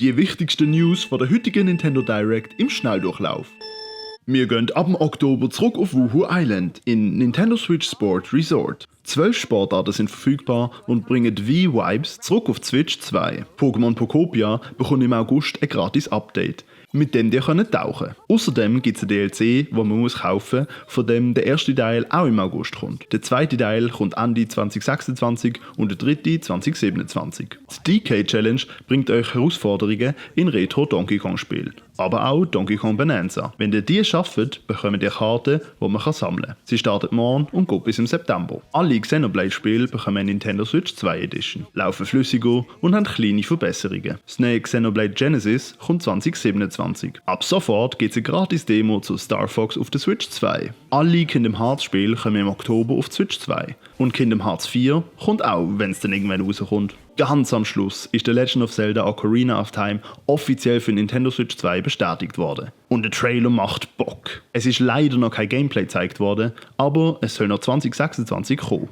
Die wichtigsten News von der heutigen Nintendo Direct im Schnelldurchlauf. Wir gehen ab dem Oktober zurück auf Wuhu Island in Nintendo Switch Sport Resort. 12 Sportarten sind verfügbar und bringen Wii-Vibes zurück auf Switch 2. Pokémon Pokopia bekommt im August ein gratis Update, mit dem ihr tauchen könnt. Außerdem gibt es ein DLC, das man kaufen muss, von dem der erste Teil auch im August kommt. Der zweite Teil kommt Ende 2026 und der dritte 2027. Die DK Challenge bringt euch Herausforderungen in Retro Donkey Kong Spielen. Aber auch Donkey Kong Bonanza. Wenn ihr die schafft, bekommt ihr Karten, die man sammeln kann. Sie startet morgen und geht bis im September. Alle Xenoblade-Spiele bekommen eine Nintendo Switch 2 Edition, laufen flüssiger und haben kleine Verbesserungen. Das neue Xenoblade Genesis kommt 2027. Ab sofort gibt es eine gratis Demo zu Star Fox auf der Switch 2. Alle Kingdom Hearts Spiele kommen im Oktober auf die Switch 2. Und Kingdom Hearts 4 kommt auch, wenn es dann irgendwann rauskommt. Ganz am Schluss ist The Legend of Zelda Ocarina of Time offiziell für Nintendo Switch 2 bestätigt worden. Und der Trailer macht Bock. Es ist leider noch kein Gameplay gezeigt worden, aber es soll noch 2026 kommen.